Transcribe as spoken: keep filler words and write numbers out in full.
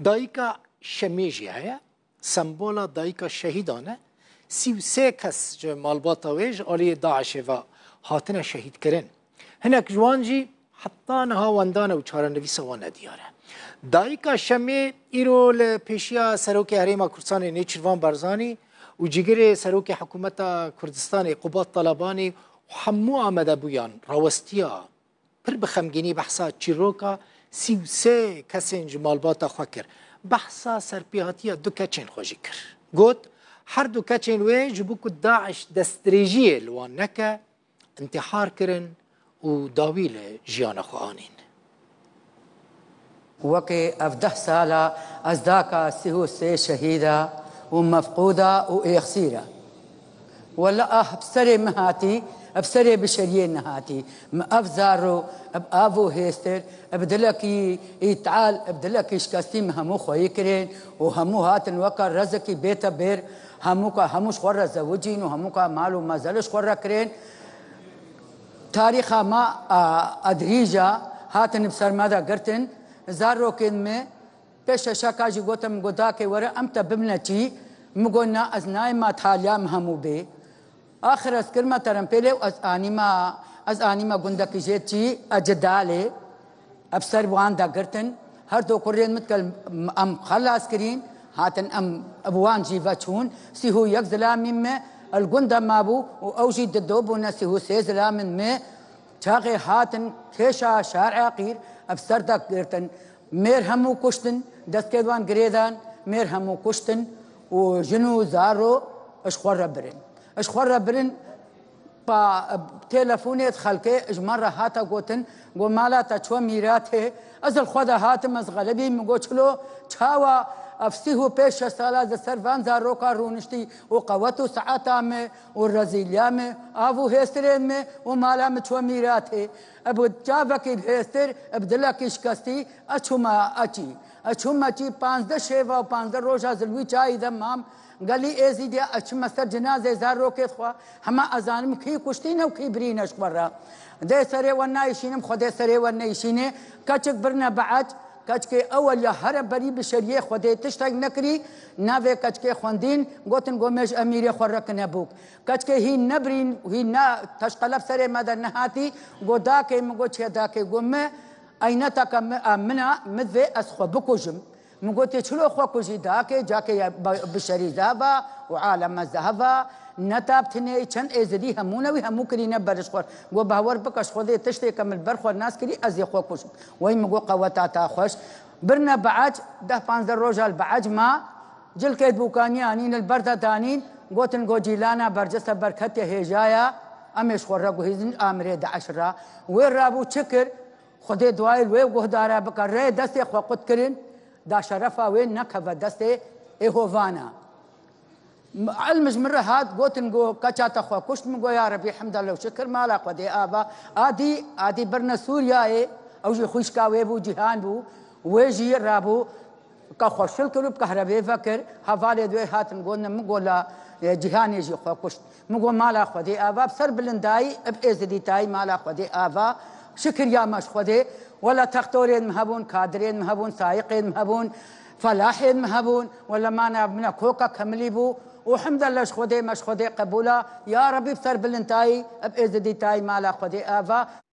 Dayika Şemê jî heye, sembola dayika şehîdan e. Sî û sê kes ji malbata wê ji aliyê DAIŞê ve hatine şehîdkirin. Hinek ji wan jî heta niha wendane û çarenivîsa wan nediyar e. Dayika Şemê îro li pêşiya Serokê Herêma Kurdistanê Nêçîrvan Barzanî û cîgirê Serokê Hikûmeta Kurdistanê Qubat Talabanî û hemû amadebûyan rawestiya pir bi xemgînî behsa çîroka sî û sê kesên ji malbata xwe kir. Behsa serpêhatiya du keçên xwe jî kir. Got, her du keçên wê ji bo ku DAIŞ destdirêjiyê li wan neke, întîhar kirin û dawî li jiyana xwe anîn. Wekî ev deh sal e ez daka sî û sê şehîda û mefqûda û êxsîra. Wele ah bi serê min hatî, bi serê bişeriyê nehatî. Min ev zarok bi av û hêstir, bi dilekî îtal, bi dilekî şikestî min hemû xweyî kirin û hemû hatin weke rezekî bête bêr, hemû ka hemû ji xwe re zewicîn û hemû ka mal û mezel ji xwe re kirin. Tarîxa me a, a dirîja hatin bi ser me de girtin. Zarokên me pêş şeşeka jî gotin, min got, dakê were em te bibine çî. Min got, na, ez nayê, ma taliya min hemû bê. Axir ez kirme terempêlê û ez anîme, ez anîme gundekî jê çî, e, Cidalê. Ev ser wan de girtin. Her du kurên min dikel em xelas kirîn, hatin em bi wan jî veçûn. Sî û yek zilamî me li gund de mabû û ew jî dido bûne sî û sê zilamên me. Çaxê hatin kêşa şar Eqîr, ev ser de girtin. Mêr hemû kuştin, destê wan girêdan, mêr hemû kuştin û jin û zaro ji xwe re birin. Ji xwe re birin, pa telefonê xelkê ji me re hate gotin, got, mala te ço mîratê, ez li xwe de hatim, ez xelebî, min got, çilo, çawa ev sî û pênc şeş sala di ser van zaroka rûniştî û qewet û saeta me û rezîliya me, av û hêstirên me û mala me ço mîratê. Bi çavekî hêstir, bi dilekî şikestî, ez çûme çî. Ez çûme çî, panzdeh şeva û panzdeh roja ez li wî çayî de mam. Gelî Êzîdiya, ez çûme ser cinazê zarokê xwe. Hema ez zanim kî kuştîne û kî birîne ji xwe re. Dê serê we nayişînim, Xwedê serê we neyişîne. Keçik birine bi ec, keçikê ewel ya here berî bi şeriyê Xwedê tiştek nekirî, navê keçikê xwendîn, gotin, go me ji emîrê xwe rekine bûk. Keçikê hîn nebirîn, hîn ne teşqeleb serê me de nehatî, go dakê min, go çi ye dakê, go me eyneteke mi, a min a, mi divê ez xwe bikujim. Min gotê çilo xwe kujî dakê, cakê ye bi, bi şerî zeheva û aleme zeheva, ne tab tinê, çend êzidî hemû ne wî hemû kirîne ber ji xwe. Go bawer bike ji Xwedê tiştê ke min li ber xwe nas kirî, ez ê xwe kujim. Wey min go qeweta ta xweş. Birine bi ec, deh panzdeh roja li bi ec ma, Cilkê dûkanî anîn li ber de danîn, gotin, go cîlana berceste berketiye hêjaya, em ê ji xwe re guhîzin amirê DAIŞ re. Wê rabû çi kir? Xwedê duayê li wê guhdara bike, rê destê xwe qut kirin, da şerefa wê nekeve destê ê hovana. Ilm ji min re hat, gotin, go keça te xwe kuşt, min go ya Rebî hemdallah û şikir, mala Xwedê ava. Adî, adî birine Sûriyayê, ew jî xwişka wê bû, Cîhan bû, wê jî rabû. Ka xwe şil kir û bi kahrebê vekir, hevalê wê hatin gotin, min go la, e, Cîhanê jî xwe kuşt. Min go mala Xwedê ava, bi ser bilindayî, bi êzidîtayî mala Xwedê ava. Şikir ya me ji Xwedê. Wela textorên min hebûn, kadirên min hebûn, sayiqên min hebûn, felahên min hebûn. Wela mana min e koka kemilî bû. Û hemdallah ji Xwedê me ji Xwedê qebûla. Ya Rebî bi ser bilindayî, bi êzidîtayî mala Xwedê ava.